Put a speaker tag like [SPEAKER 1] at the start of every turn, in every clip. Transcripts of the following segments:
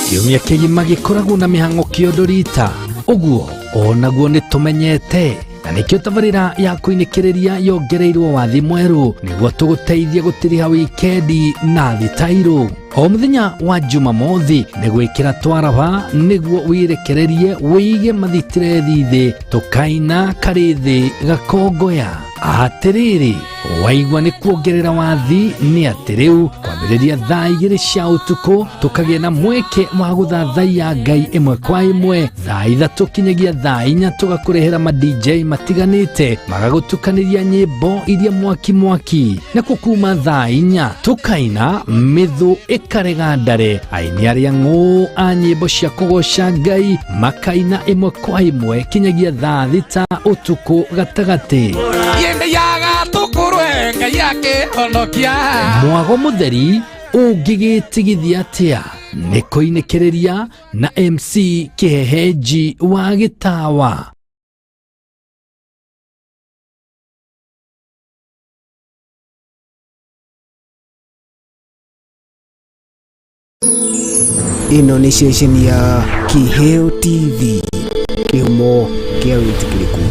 [SPEAKER 1] Kiumia kĩgima gĩkoragwo na mĩhang'o kĩondo rita ũguo onaguo nĩ tũmenyete na nĩkĩo tabarĩra ya kũinĩkĩrĩria yongereirwo wathi mwerũ nĩguo tũgũteithie gũtiriha wikendi na thitairũ o mũthenya wa Jumamothi nĩ gwĩkĩra twaraba nĩguo wĩrekererie wĩige mathitirethi thĩ tũkaina karĩ thĩ gakongoya. Atĩrĩrĩ, waigua nĩ kuongerera wathi nĩ atĩ rĩu kwambĩrĩria thaa 2 cia ũtukũ tũkagĩa na mweke wa gũthathaiya Ngai ĩmwe kwa ĩmwe, thaa 3 kinyagia thaa 4 tũgakũrehera ma DJ matiganĩte magagũtukanĩria nyĩmbo iria mwaki mwaki, nakuo kuma thaa 4 tũkaina mĩthũ ĩkarega ndare, aini arĩa ng'ũ a nyĩmbo cia kũgoca Ngai makaina ĩmwe kwa ĩmwe kinyagia thaa 6 ũtukũ gatagatĩ. Mwago mũtheri ũngĩgĩtigithia atĩa nĩ kũinĩkĩrĩria na MC Kĩhehenji wa Gĩtawa.
[SPEAKER 2] Ĩno nĩ ceceni ya Kĩheo TV, kĩhumo kĩa wĩtĩkĩrĩku.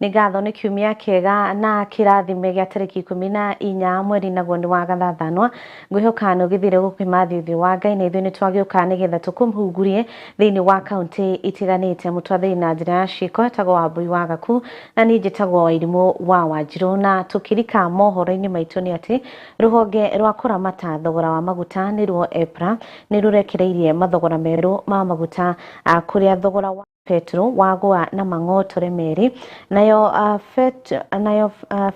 [SPEAKER 3] Nĩ ngatho nĩ kiumia kĩega na kĩrathime gĩa tarĩki 14 mweri naguo nĩ wa gathathanwa. Ngwĩhoka nĩ ũgĩthire gũkĩmathi ũthiũ wa Ngai na ithuĩ nĩ twagĩũka nĩgetha tũkũmũhungurie thĩinĩ wa kaũntĩ itiganĩte. Mũtwathĩri na njĩra ya ciĩko etagwo Wambui wa Gaku na niĩ njĩtagwo Wairimũ wa Wanjirũ. Na tũkĩrika mohoro-inĩ maitũ nĩ atĩ rũhonge rwa kũramata thogora wa maguta nĩruo EPRA nĩ rũrekereirie mathogora merũ ma maguta kũrĩa thogora wa petro wagũa na mang'otore merĩ, nayo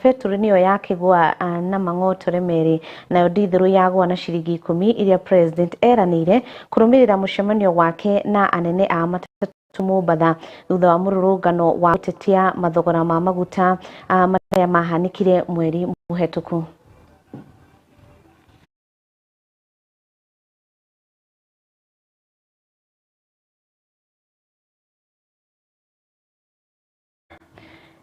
[SPEAKER 3] petro nĩyo yakĩgũa na mang'otore merĩ, nayo dithũrũ yagũa na ciringi 10 iria president eranĩire kũrũmĩrĩra mũcemanio wake na anene a matatũ Mombatha thutha wa mũrũrũngano wa gũtetia mathogora ma maguta marĩa mahanĩkire mweri mũhetũku.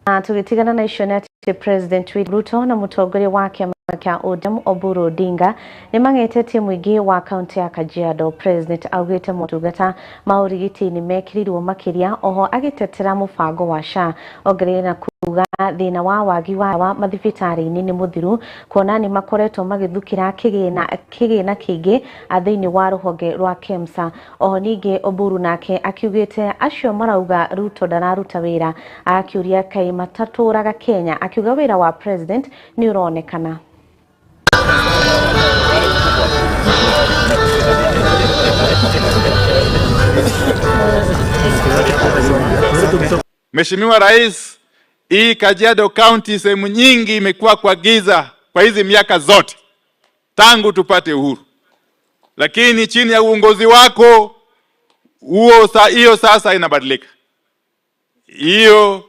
[SPEAKER 3] Tũgĩtigana na icio nĩ atĩ President William Ruto na mũtongoria wa kĩama kĩa ODM Oburu Odinga nĩ mang'etetie mũingĩ wa kaunti ya Kajiado. President augĩte motungata ma ũrigiti nĩ mekĩrĩirwo makĩria, oho agĩtetera mũbango wa SHA. Ongereire na kuga thĩna wa wagi wa dawa mathibitarĩ-inĩ nĩ mũthiru, kuona nĩ makoretwo magĩthukĩra kĩgĩna kĩingĩ thĩinĩ wa rũhonge rwa KEMSA. Oho ningĩ Oburu nake akiugĩte acio marauga Ruto ndararuta wĩra, akiuria kaĩ matatũraga Kenya, akiuga wĩra wa president nĩ ũronekana.
[SPEAKER 4] Mheshimiwa Rais, hii Kajiado County sehemu nyingi imekuwa kwa giza kwa hizi miaka zote tangu tupate uhuru. Lakini chini ya uongozi wako huo hiyo sasa inabadilika. Hiyo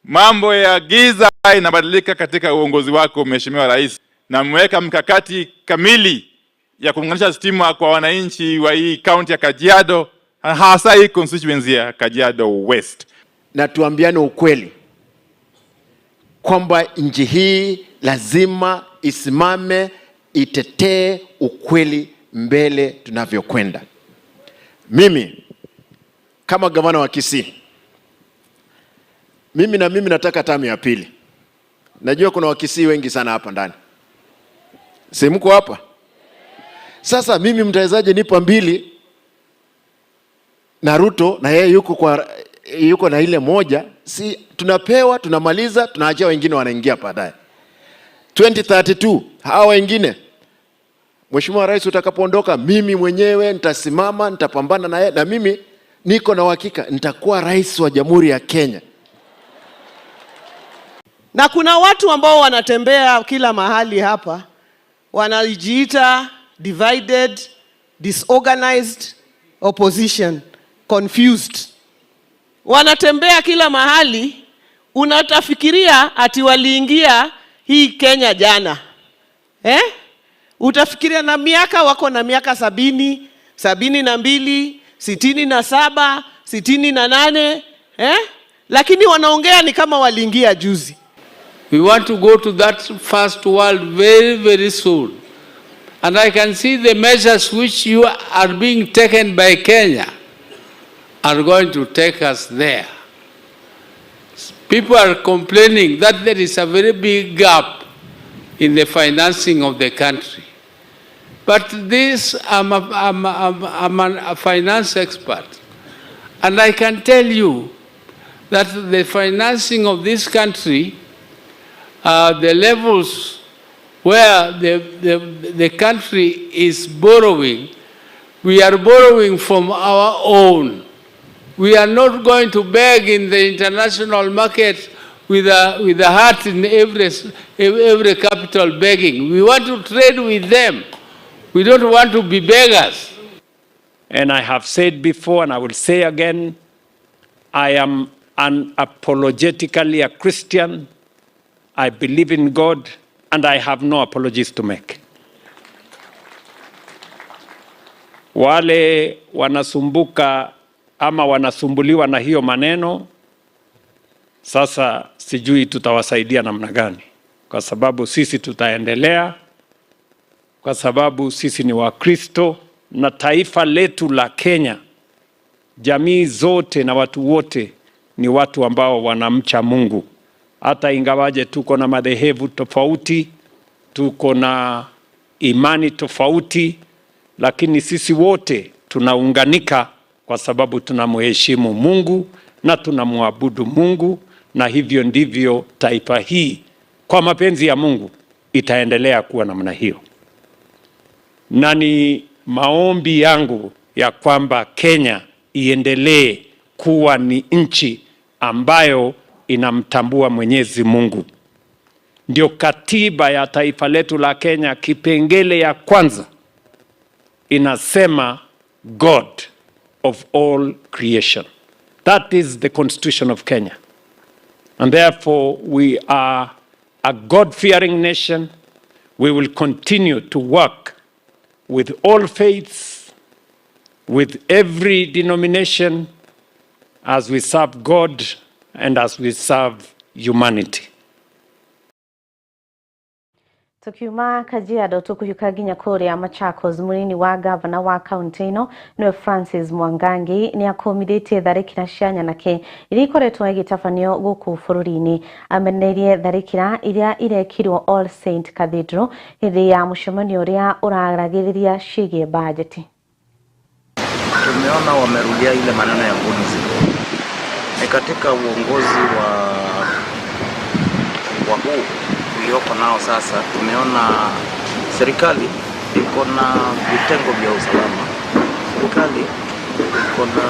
[SPEAKER 4] mambo ya giza inabadilika katika uongozi wako Mheshimiwa Rais, na mmeweka mkakati kamili ya kuunganisha stima kwa wananchi wa hii county ya Kajiado, hasa hii constituency ya Kajiado West.
[SPEAKER 5] Na tuambiane ukweli kwamba nchi hii lazima isimame itetee ukweli mbele tunavyokwenda. Mimi kama gavana wa Kisii, mimi nataka tamu ya pili. Najua kuna Wakisii wengi sana hapa ndani. Si mko hapa? Sasa mimi mtawezaje nipa 2 na Ruto na yeye yuko kwa Yuko na ile moja, si tunapewa, tunamaliza, tunaachia wengine wanaingia baadaye. 2032 hawa wengine, Mheshimiwa Rais utakapoondoka, mimi mwenyewe nitasimama, nitapambana naye, na mimi niko na uhakika nitakuwa rais wa Jamhuri ya Kenya.
[SPEAKER 6] Na kuna watu ambao wanatembea kila mahali hapa wanajiita divided, disorganized opposition, confused. Wanatembea kila mahali, unatafikiria ati waliingia hii Kenya jana, eh? Utafikiria na miaka wako na miaka 70, 72, 67, 68, eh? Lakini wanaongea ni kama waliingia juzi.
[SPEAKER 7] We want to go to that first world very, very soon. And I can see the measures which you are being taken by Kenya are going to take us there. People are complaining that there is a very big gap in the financing of the country. But this, I'm a finance expert. And I can tell you that the financing of this country, the levels where the country is borrowing, we are borrowing from our own. We are not going to beg in the international market with a heart in every capital begging. We want to trade with them. We don't want to be beggars.
[SPEAKER 8] And I have said before, and I will say again, I am unapologetically a Christian. I believe in God, and I have no apologies to make. Wale wanasumbuka ama wanasumbuliwa na hiyo maneno, sasa sijui tutawasaidia namna gani, kwa sababu sisi tutaendelea, kwa sababu sisi ni Wakristo na taifa letu la Kenya, jamii zote na watu wote ni watu ambao wanamcha Mungu. Hata ingawaje tuko na madhehebu tofauti, tuko na imani tofauti, lakini sisi wote tunaunganika kwa sababu tunamheshimu Mungu na tunamwabudu Mungu, na hivyo ndivyo taifa hii kwa mapenzi ya Mungu itaendelea kuwa namna hiyo. Na ni maombi yangu ya kwamba Kenya iendelee kuwa ni nchi ambayo inamtambua Mwenyezi Mungu. Ndio katiba ya taifa letu la Kenya, kipengele ya kwanza inasema God of all creation. That is the constitution of Kenya. And therefore we are a God-fearing nation. We will continue to work with all faiths, with every denomination, as we serve God and as we serve humanity.
[SPEAKER 3] Tukiuma Kajiado tukuhyuka nginya kuria Machakos, munini wa gavana wa kaunti ino niwe Francis Mwangangi ni akomithitie tharikira cia nyanake iria ikoretwo igitabanio guku bururi-ini. Amenereirie tharikira iria irekirwo All Saint Cathedral hindi ya mucemanio uria uraragiriria cigie bajeti.
[SPEAKER 9] Tumeona wamerudia ile maneno ya ngunizi. Ni katika uongozi wa huu ulioko nao sasa, tumeona serikali iko na vitengo vya usalama, serikali iko na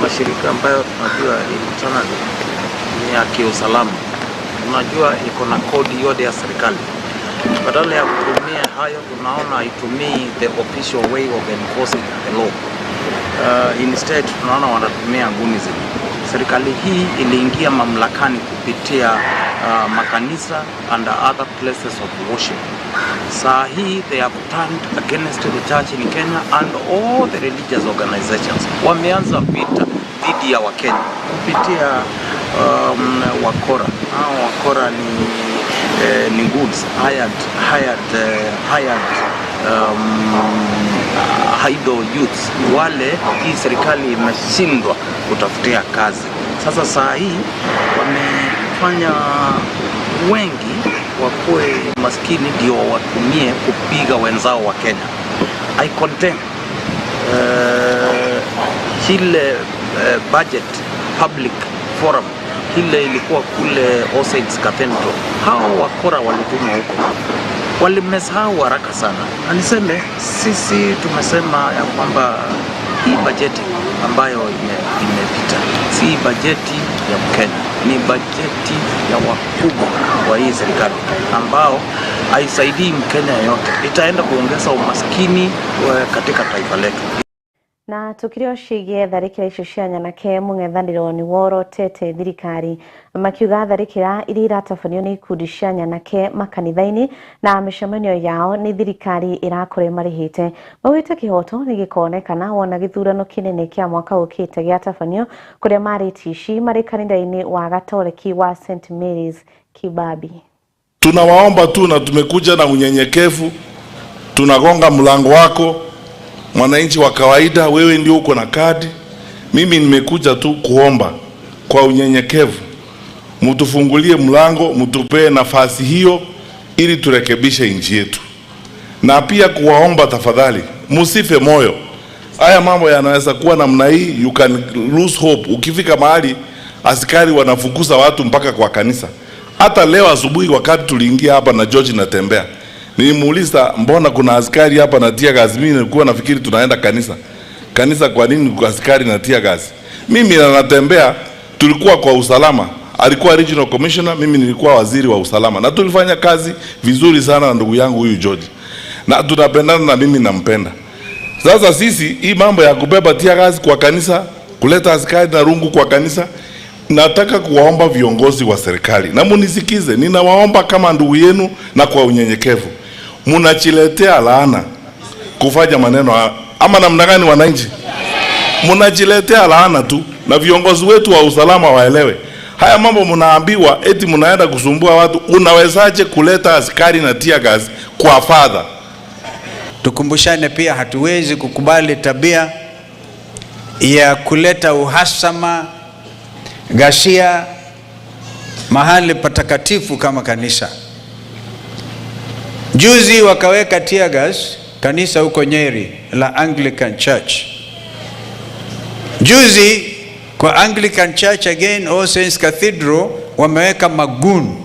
[SPEAKER 9] mashirika ambayo tunajua internally ni ya kiusalama, tunajua iko na kodi yote ya serikali. Badala ya kutumia hayo, tunaona itumii the official way of enforcing the law. Instead tunaona wanatumia gunism. Serikali hii iliingia mamlakani kupitia makanisa and other places of worship. Saa hii they have turned against the church in Kenya and all the religious organizations. Wameanza vita dhidi ya Wakenya kupitia wakora. Hao wakora ni goons hired idle youths wale hii serikali imeshindwa kutafutia kazi. Sasa saa hii wamefanya wengi wakuwe maskini ndio watumie kupiga wenzao wa Kenya. I condemn ile Budget Public Forum ile ilikuwa kule All Saints Cathedral. Hao wakora walitumwa huko, walimesahau haraka sana, na niseme sisi tumesema ya kwamba hii bajeti ambayo imepita si bajeti ya Mkenya, ni bajeti ya wakubwa wa hii serikali ambao haisaidii Mkenya yeyote, itaenda kuongeza umaskini katika taifa letu.
[SPEAKER 3] Na tukĩrĩ o ciĩgiĩ tharĩkĩra icio cia nyanake, mũng'ethanĩro nĩ worotete thirikari makiuga tharĩkĩra iria iratabanio nĩ ikundi cia nyanake makanitha-inĩ na mĩcemanio yao nĩ thirikari ĩrakorwo ĩmarĩhĩte. Maugĩte kĩhoto nĩ gĩkonekana wona gĩthurano kĩnene kĩa mwaka ũkĩte gĩatabanio, kũrĩa marĩtie ici marĩ kanitha-inĩ wa Gatoreki wa St Mary's Kibabi.
[SPEAKER 10] Tunawaomba tu na tumekuja na unyenyekevu, tunagonga mlango wako, mwananchi wa kawaida, wewe ndio uko na kadi. Mimi nimekuja tu kuomba kwa unyenyekevu, mtufungulie mlango, mtupee nafasi hiyo ili turekebishe nchi yetu, na pia kuwaomba tafadhali, msife moyo. Haya mambo yanaweza kuwa namna hii, you can lose hope. Ukifika mahali askari wanafukuza watu mpaka kwa kanisa. Hata leo asubuhi wakati tuliingia hapa na George natembea, nilimuuliza mbona kuna askari hapa na tear gas? Mimi nilikuwa nafikiri tunaenda kanisa. Kanisa kwa nini askari na tear gas? Mimi na natembea, tulikuwa kwa usalama. Alikuwa regional commissioner, mimi nilikuwa waziri wa usalama, na tulifanya kazi vizuri sana na ndugu yangu huyu George, na tunapendana na mimi nampenda. Sasa sisi hii mambo ya kubeba tear gas kwa kanisa, kuleta askari na rungu kwa kanisa, nataka kuwaomba viongozi wa serikali na munisikize, ninawaomba kama ndugu yenu na kwa unyenyekevu, munajiletea laana kufanya maneno ama namna gani, wananchi? Munajiletea laana tu, na viongozi wetu wa usalama waelewe haya mambo. Mnaambiwa eti mnaenda kusumbua watu. Unawezaje kuleta askari na tear gas kwa father?
[SPEAKER 11] Tukumbushane pia, hatuwezi kukubali tabia ya kuleta uhasama, ghasia mahali patakatifu kama kanisa. Juzi wakaweka tear gas kanisa huko Nyeri la Anglican Church. Juzi kwa Anglican Church again, All Saints Cathedral, wameweka magoon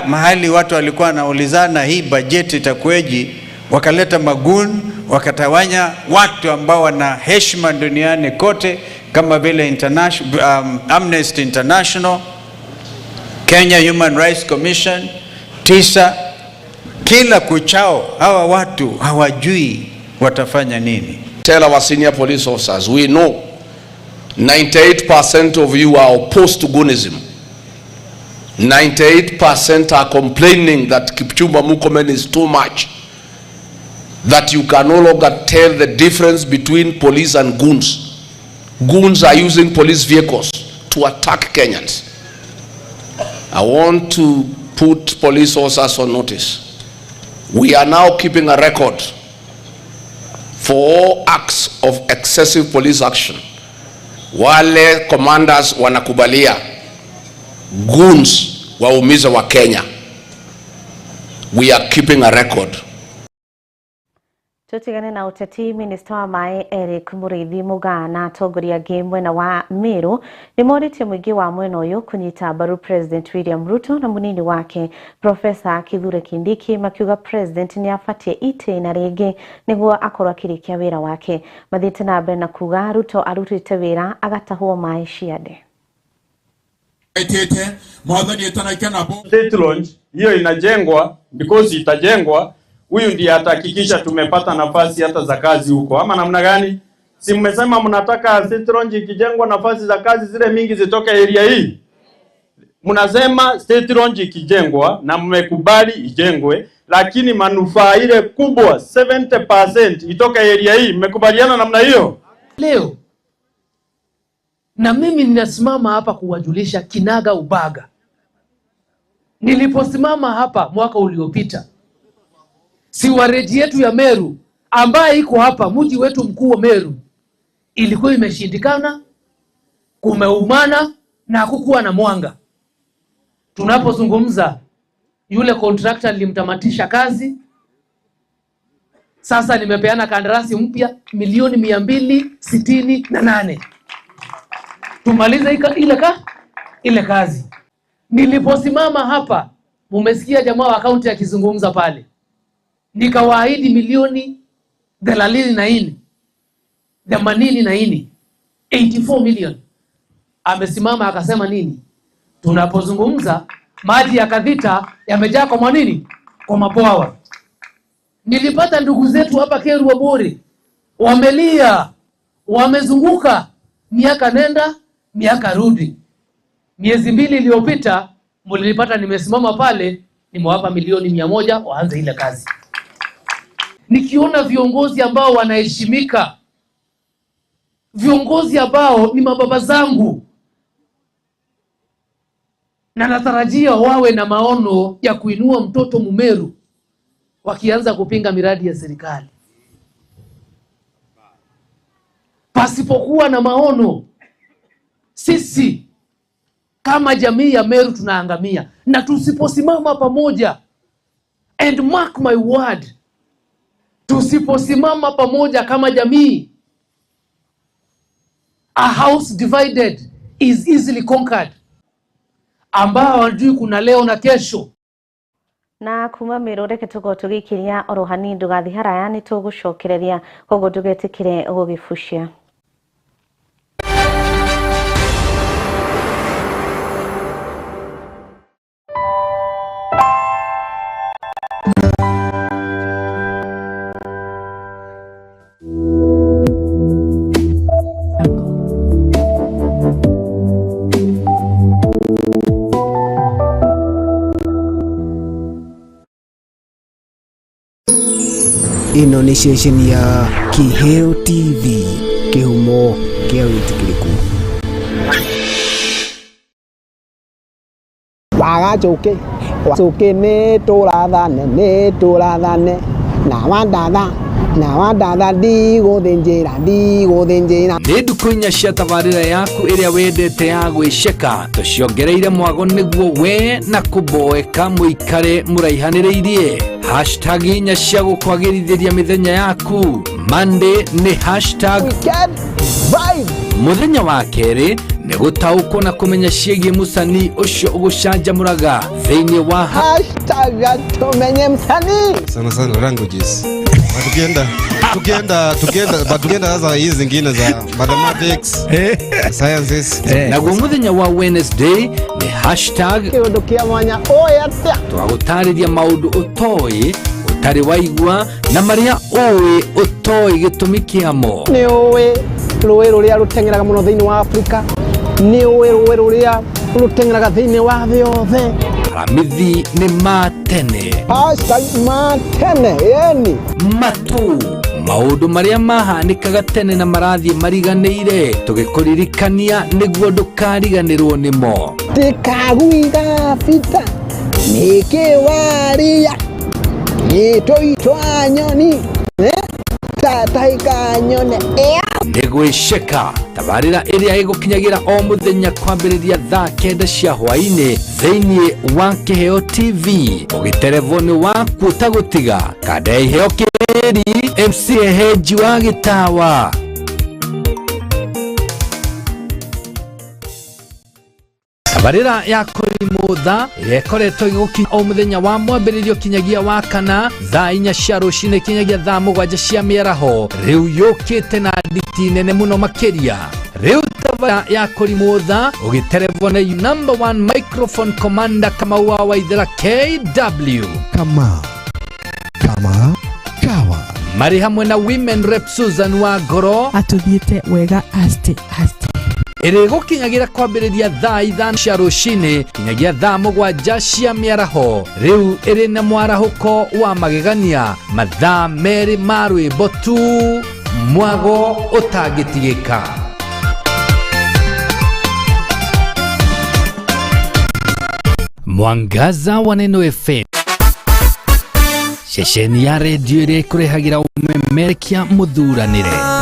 [SPEAKER 11] mahali watu walikuwa wanaulizana hii bajeti itakuweji, wakaleta magoon wakatawanya watu ambao wana heshima duniani kote kama vile Amnesty International, Kenya Human Rights Commission, tisa. Kila kuchao hawa watu hawajui watafanya nini.
[SPEAKER 12] Tell our senior police officers, we know 98% of you are opposed to Goonism. 98% are complaining that Kipchumba Murkomen is too much, that you can no longer tell the difference between police and goons. Goons are using police vehicles to attack Kenyans. I want to put police officers on notice. We are now keeping a record for all acts of excessive police action. Wale commanders wanakubalia goons waumize Wakenya. We are keeping a record.
[SPEAKER 3] Tutigane na uteti. Minista wa maĩ Eric Mũrĩithi Mũgaa na atongoria angĩ mwena wa Meru nĩ morĩtie mũingĩ wa mwena ũyũ kũnyita mbaru President William Ruto na mũnini wake Profesa Kithure Kindiki, makiuga President nĩ abatie itĩna rĩngĩ nĩguo akorwo akĩrĩkia wĩra wake. Mathiĩte na mbere na kuga Ruto arutĩte wĩra agatahwo maĩ ciande.
[SPEAKER 8] State Lodge hiyo inajengwa because itajengwa, huyu ndiye atahakikisha tumepata nafasi hata za kazi huko, ama namna gani? Si mmesema mnataka State Lodge ikijengwa nafasi za kazi zile mingi zitoke area hii? Mnasema State Lodge ikijengwa na mmekubali ijengwe, lakini manufaa ile kubwa 70% itoke area hii. Mmekubaliana namna hiyo?
[SPEAKER 13] Leo na mimi ninasimama hapa kuwajulisha kinaga ubaga. Niliposimama hapa mwaka uliopita, sewerage yetu ya Meru ambaye iko hapa mji wetu mkuu wa Meru ilikuwa imeshindikana, kumeumana na hakukuwa na mwanga. Tunapozungumza, yule contractor nilimtamatisha kazi. Sasa nimepeana kandarasi mpya milioni 268. Tumalize ile kazi. Niliposimama hapa, mumesikia jamaa wa kaunti akizungumza pale. Nikawaahidi milioni 34, 84, 84 million. Amesimama akasema nini? Tunapozungumza maji ya Kadhita yamejaa kwa nini? Kwa mabwawa. Nilipata ndugu zetu hapa Keru Wabori wamelia, wamezunguka miaka nenda miaka rudi. Miezi 2 iliyopita mlilipata nimesimama pale, nimewapa milioni 100 waanze ile kazi. Nikiona viongozi ambao wanaheshimika, viongozi ambao ni mababa zangu, na natarajia wawe na maono ya kuinua mtoto Mumeru, wakianza kupinga miradi ya serikali. Pasipokuwa na maono, sisi kama jamii ya Meru tunaangamia. Na tusiposimama pamoja, and mark my word, tusiposimama pamoja kama jamii, a house divided is easily conquered. Ambao hawajui kuna leo na kesho.
[SPEAKER 3] Na kuma Meru reke tukorwo tugikiria oro hanini ndugathi haraya ni tugucokereria koguo ndugetikire gugibucia.
[SPEAKER 2] Ĩno nĩ ceceni ya Kiheo TV, kĩhumo kĩa wĩtĩkĩrĩku.
[SPEAKER 14] Waga njũkĩ, njũkĩ nĩ tũrathane, nĩ tũrathane, na wandatha, na wandatha ndigũthĩnjĩra, ndigũthĩnjĩra.
[SPEAKER 1] Nĩ ndukũ inya cia tabarĩra yaku ĩrĩa wendete ya gwĩceka, tũciongereire mwago nĩguo we na kũboeka mũikare mũraihanĩrĩirie. Hashtag inya cia gũkwagĩrithĩria mĩthenya yaku. Monday nĩ hashtag
[SPEAKER 14] Weekend Vibe.
[SPEAKER 1] Mũthenya wa kerĩ nĩ gũtaũkwo na kũmenya ciĩgiĩ mũcanii ũcio ũgũcanjamũraga thĩinĩ wa
[SPEAKER 14] hashtag tumenye msanii.
[SPEAKER 15] Sana sana languages. Tukienda sasa hizi zingine za mathematics, sciences.
[SPEAKER 1] Naguo mũthenya wa Wednesday ni hashtag
[SPEAKER 14] kĩũndũ kĩa mwanya ũĩ atĩa.
[SPEAKER 1] Twagũtarĩria maũndũ ũtoĩ, ũtarĩ waigua, na marĩa ũĩ ũtoĩ gĩtũmi kĩamo.
[SPEAKER 14] Nĩ ũĩ rũĩ rũrĩa rũteng'eraga mũno thĩinĩ wa Afrika, nĩ ũĩ rũĩ rũrĩa rũteng'eraga thĩinĩ wa thĩ yothe.
[SPEAKER 1] Aramithi nĩ ma tene.
[SPEAKER 14] Hashtag ma tene, yani.
[SPEAKER 1] Matu, maũndũ marĩa mahanĩkaga tene na marathiĩ mariganĩire, tũgĩkũririkania nĩguo ndũkariganĩrwo nĩmo.
[SPEAKER 14] Tikaguiga bita, nĩkĩ waria, gĩtũitwa nyoni, tataika nyone, ea.
[SPEAKER 1] Nĩ gwĩceka tabarĩra ĩrĩa ĩgũkinyagĩra o mũthenya kwambĩrĩria thaa 9 cia hwaĩ-inĩ thĩinĩ wa Kĩheo TV. Ũgĩterevwo nĩ waku ũtagũtiga kanda ya Iheo Kĩrĩ MC Heji wa Gĩtawa. Tabarĩra ya Kũrimũtha ĩrĩa ĩkoretwo ĩgĩgũkinya o mũthenya wa mwambĩrĩrio kinyagia wa kana thaa 4 cia rũcinĩ kinyagia thaa 7 cia mĩaraho, rĩu yũkĩte na nditi nene mũno makĩria. Rĩu tabarĩra ya Kũrimũtha ũgĩterevwo nĩ number 1 microphone commander Kamau wa Waithera KW.
[SPEAKER 16] Kama, kama, kawa.
[SPEAKER 1] Marĩ hamwe na Women Rep Susan Wangoro.
[SPEAKER 17] Atũthiĩte wega aste, aste.
[SPEAKER 1] Ĩrĩ gũkinyagira kwambĩrĩria thaa 5 cia rũcinĩ kinyagia thaa 7 cia mĩaraho. Rĩu ĩrĩ na mwarahũko wa magegania, mathaa 2 ma rwĩmbo tu, mwago ũtangĩtigĩka. Mwangaza wa Neno FM, ceceni ya redio ĩrĩa ĩkũrehagĩra ũmemerekia mũthuranĩre.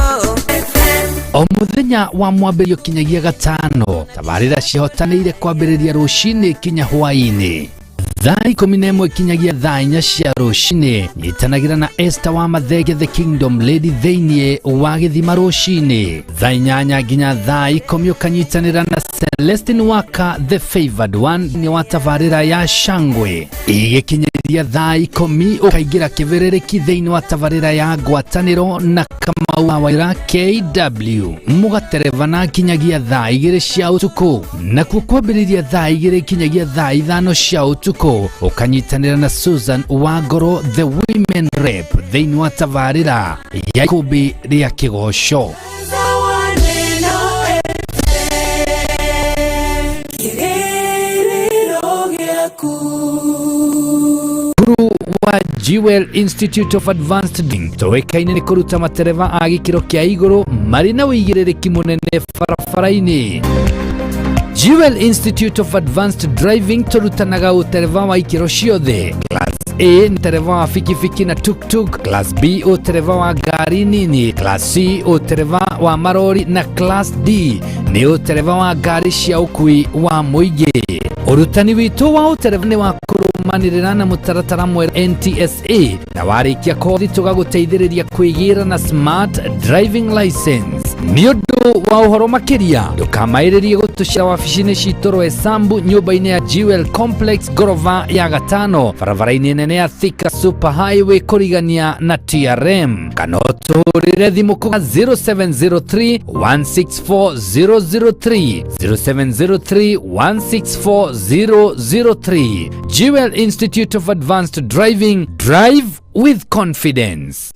[SPEAKER 1] O mũthenya wa mwambĩrĩrio kinyagia gatano, tabarĩra cihotanĩire kwambĩrĩria rũcinĩ kinya hwaĩ-inĩ. Thaa 11 kinyagia thaa 4 cia rũcinĩ nyitanagĩra na Esther wa Mathenge the Kingdom Lady thĩinĩ wa gĩthima rũcinĩ. Thaa 8 nginya thaa 10 ũkanyitanĩra na Celestine Waka the Favored One nĩ wa tabarĩra ya Shangwe. Igĩkinyĩria thaa 10 ũkaingĩra kĩbĩrĩrĩki thĩinĩ wa tabarĩra ya ngwatanĩro na Kamau wa Waira KW mũgaterevana kinyagia thaa 2 cia ũtukũ, nakuo kwambĩrĩria thaa 2 kinyagia thaa 5 cia ũtukũ ũkanyitanĩra na Susan Wangoro the Women Rep thĩinĩ wa tabarĩra ya ikũmbĩ rĩa kĩgoco. Wa Jewel Institute of Advanced Driving toĩkaine nĩ kũruta matereba a gĩkĩro kĩa igũrũ marĩ na ũigĩrĩrĩki mũnene barabara-inĩ. Jewel Institute of Advanced Driving tũrutanaga ũtereba wa ikĩro ciothe. Class A nĩ tereba wa bikibiki na tuktuk, Class B ũtereba wa ngari nini, Class C ũtereba wa marori na Class D nĩ ũtereba wa ngari cia ũkui wa mũingĩ. Ũrutani witũ wa ũtereba nĩ wa kũrũmanĩrĩra na mũtaratara mwerũ NTSA na warĩkia kothi tũgagũteithĩrĩria kwĩgĩra na smart driving license. Nĩ ũndũ wa ũhoro makĩria ndũkamaĩrĩrie gũtũcera wabici-inĩ citũ Roysambu nyũmba-inĩ ya Jewel Complex ngorova ya gatano barabara-inĩ nene ya Thika Super Highway kũrigania na TRM, kana ũtũhũrĩre thimũ kũga 0703 164 003 0703 164 003. Jewel Institute of Advanced Driving, drive with confidence.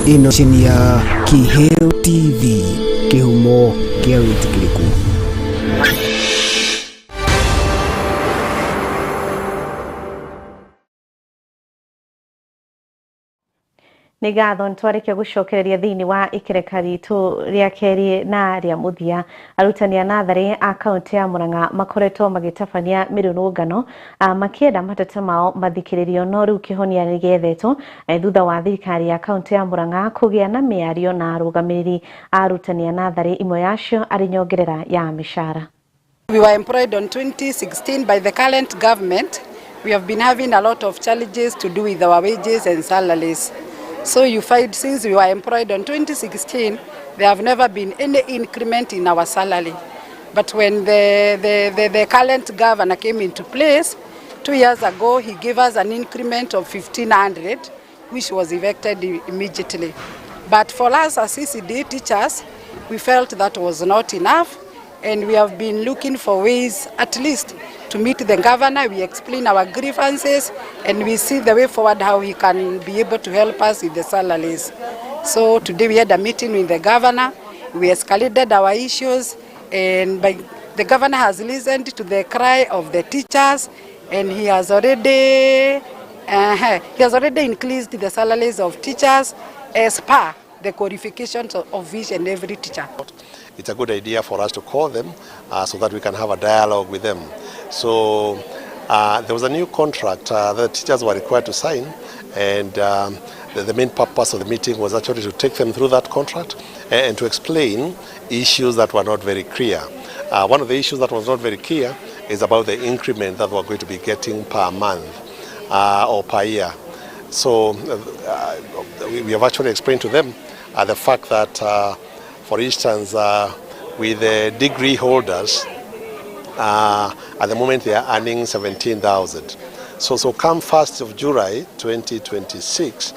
[SPEAKER 2] Ĩno ceceni ya Kĩheo TV, kĩhumo kĩa wĩtĩkĩrĩku.
[SPEAKER 3] Nĩ ngatho nĩtwarĩkia gũcokereria thĩinĩ wa ikereka ritũ rĩa kerĩ na rĩa mũthia. Arutani a natharĩ a kaunti ya Murang'a makoretwo magĩtabania mĩrũrũngano makĩenda mateta mao mathikĩrĩrio, no rĩu kĩhonia nĩ gĩethetwo thutha wa thirikari ya kaunti ya Murang'a kũgĩa na mĩario na arũgamĩrĩri a arutani a natharĩ, imwe yacio arĩ nyongerera ya mĩcara.
[SPEAKER 18] We were employed on 2016 by the current government. We have been having a lot of challenges to do with our wages and salaries. So you find since we were employed on 2016, there have never been any increment in our salary. But when the current governor came into place, 2 years ago, he gave us an increment of 1,500, which was effected immediately. But for us as CCD teachers, we felt that was not enough, and we have been looking for ways at least to meet the governor. We explain our grievances and we see the way forward, how he can be able to help us with the salaries. So today we had a meeting with the governor. We escalated our issues, and the governor has listened to the cry of the teachers, and he has already increased the salaries of teachers as per the qualifications of each and every teacher.
[SPEAKER 19] It's a good idea for us to call them so that we can have a dialogue with them. So there was a new contract that teachers were required to sign, and the main purpose of the meeting was actually to take them through that contract and to explain issues that were not very clear. One of the issues that was not very clear is about the increment that we're going to be getting per month or per year. So we have actually explained to them the fact that, for instance, with the degree holders, at the moment they are earning 17,000. So come 1st of July 2026,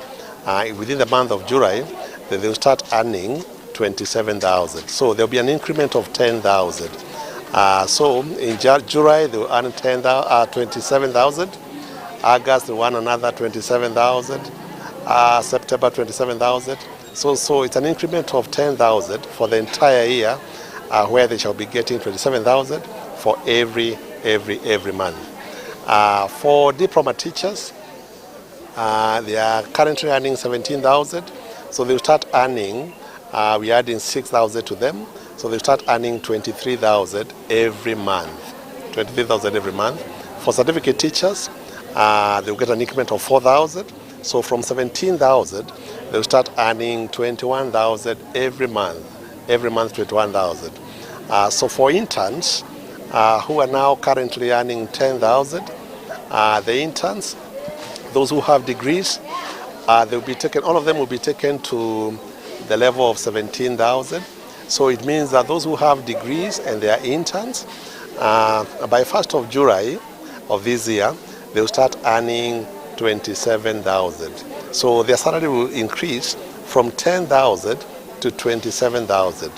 [SPEAKER 19] within the month of July, they will start earning 27,000. So there will be an increment of 10,000. So in July, they will earn 27,000. August, they will earn another 27,000. September, 27,000. So it's an increment of 10,000 for the entire year, where they shall be getting 27,000 for every month. For diploma teachers, they are currently earning 17,000. So they'll start earning, we are adding 6,000 to them. So they'll start earning 23,000 every month. 23,000 every month. For certificate teachers, they'll get an increment of 4,000. So from 17,000, they'll start earning 21,000 every month. Every month, 21,000. So for interns who are now currently earning 10,000, The interns, those who have degrees, they will be taken, all of them will be taken to the level of 17,000. So it means that those who have degrees and they are interns, by 1st of July of this year, they will start earning 27,000. So their salary will increase from 10,000 to 27,000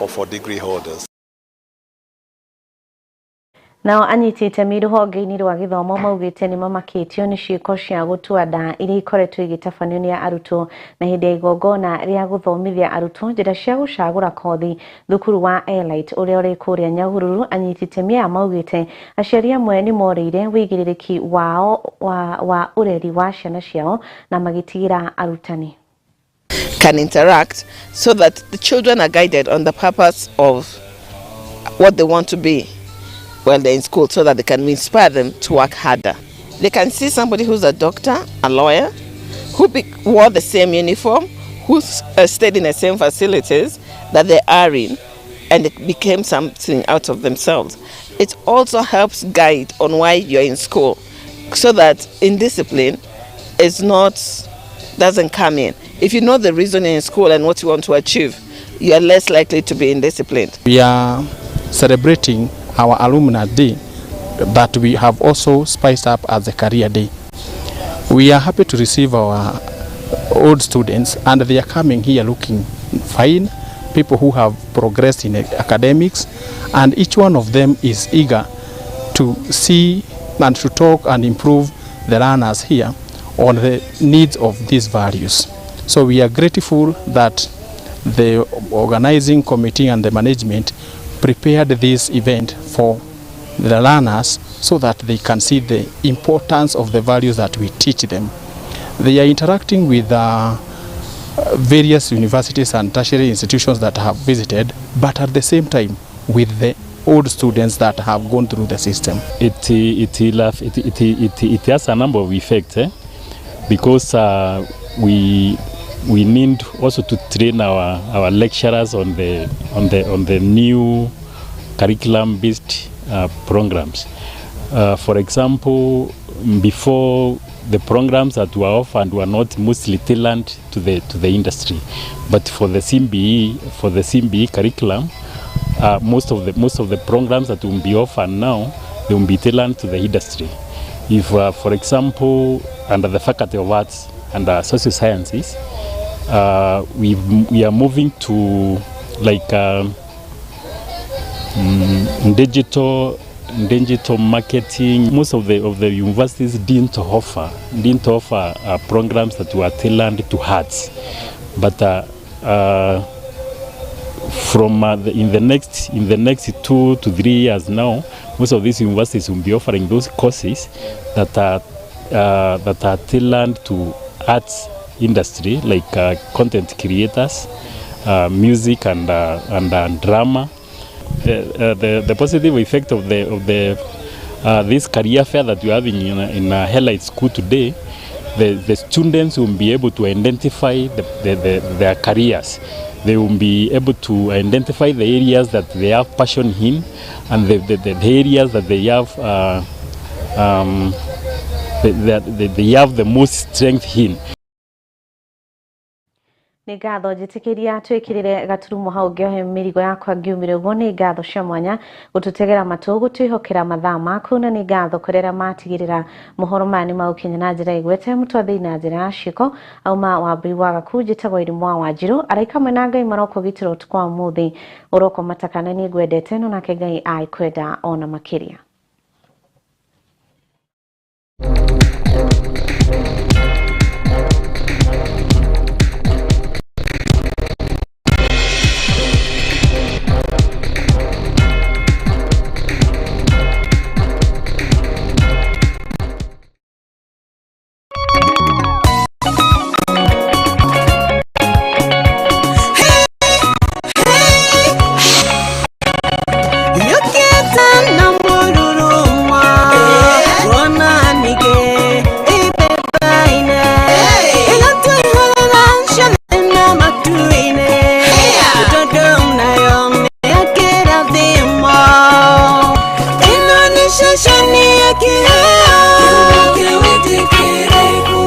[SPEAKER 19] for degree holders.
[SPEAKER 3] Nao anyiti itemi rũhonge-inĩ rwa gĩthomo maugĩte nĩ mamakĩtio nĩ ciĩko cia gũtua nda iria ikoretwo igĩtabanio nĩ arutwo na hĩndĩ ya igongona rĩa gũthomithia arutwo njĩra cia gũcagũra kothi thukuru wa Elite ũrĩa ũrĩ kũrĩa Nyahururu. Anyiti itemi aya maugĩte aciari amwe nĩ morĩire wĩigĩrĩrĩki wao wa ũreri wa ciana ciao na magĩtigĩra arutani.
[SPEAKER 20] Can interact so that the children are guided on the purpose of what they want to be while they're in school, so that they can inspire them to work harder. They can see somebody who's a doctor, a lawyer, who wore the same uniform, who stayed in the same facilities that they are in, and it became something out of themselves. It also helps guide on why you're in school, so that indiscipline is not, doesn't come in. If you know the reason you're in school and what you want to achieve, you are less likely to be indisciplined.
[SPEAKER 21] We are celebrating our Alumni Day that we have also spiced up as a Career Day. We are happy to receive our old students, and they are coming here looking fine, people who have progressed in academics, and each one of them is eager to see and to talk and improve the learners here on the needs of these values. So we are grateful that the organizing committee and the management prepared this event for the learners so that they can see the importance of the values that we teach them. They are interacting with various universities and tertiary institutions that have visited, but at the same time with the old students that have gone through the system.
[SPEAKER 22] It has a number of effects, because we need also to train our lecturers on the new curriculum-based programs. For example, before the programs that were offered were not mostly tailored to the industry, but for the CBE curriculum, most of the programs that will be offered now, they will be tailored to the industry. If, for example, under the Faculty of Arts and Social Sciences, we are moving to like digital marketing. Most of the universities didn't offer programs that were tailored to arts, but from in the next 2 to 3 years now, most of these universities will be offering those courses that are tailored to arts industry, like content creators, music and drama. The positive effect of this career fair that we are having in Elite School today, the students will be able to identify their careers. They will be able to identify the areas that they have passion in, and the areas that they have they have the most strength in.
[SPEAKER 3] Nĩ ngatho njĩtĩkĩria twĩkĩrĩre gaturumo hau ngĩohe mĩrigo yakwa ngiumire ũguo. Nĩ ngatho cia mwanya gũtũtegera matũ gũtwĩhokera mathaa maku, na nĩ ngatho kũrera matigĩrĩra mohoro maya nĩ magũkinya na njĩra ĩgwete mũtwathĩi na njĩra ya ciĩko. Auma Wambui wa Gaku, njĩtagwo Irimũ wa Wanjirũ, araika mwena Ngai maroko gitĩra ũtukũ wa ũmũthĩ ũroko matakana. Nĩ ngwendete no nake Ngai aikwenda ona makĩria.
[SPEAKER 23] Yukita na muru.
[SPEAKER 4] Kĩheo kĩa wĩtĩkĩrĩku.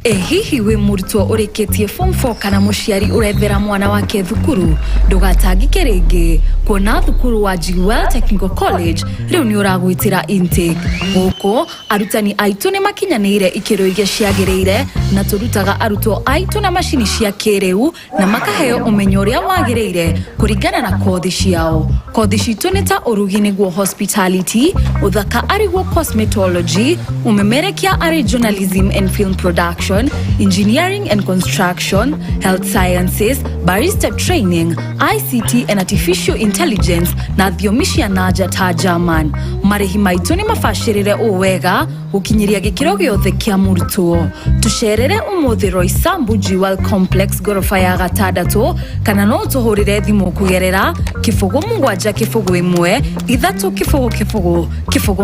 [SPEAKER 5] Ĩ hihi wĩ mũrutwo ũrĩkĩtie form 4 kana mũciari ũrethera mwana wake thukuru? Ndũgatangĩke rĩngĩ, kuona thukuru wa Jewel Technical College rĩu nĩ ũragwĩtĩra intake. Gũkũ arutani aitũ nĩ makinyanĩire ikĩro iria ciagĩrĩire, na tũrutaga arutwo aitũ na macini cia kĩrĩu na makaheo ũmenyo ũrĩa wagĩrĩire kũringana na kothi ciao. Kothi citũ nĩ ta ũrugi nĩguo hospitality, ũthaka arĩguo cosmetology, ũmemerekia arĩ journalism and film production, engineering and construction, health sciences, barista training, ICT and artificial intelligence na thiomi cia nanja ta German. Marĩhi maitũ nĩ mabacĩrĩre ũũ wega gũkinyĩria gĩkĩro gĩothe kĩa mũrutwo. Tũcerere ũmũthĩ Roysambu Jewel Complex, ngoroba ya gatandatũ, kana no tũhũrĩre thimũ kũgerera 07 0 1 3 0 0 0.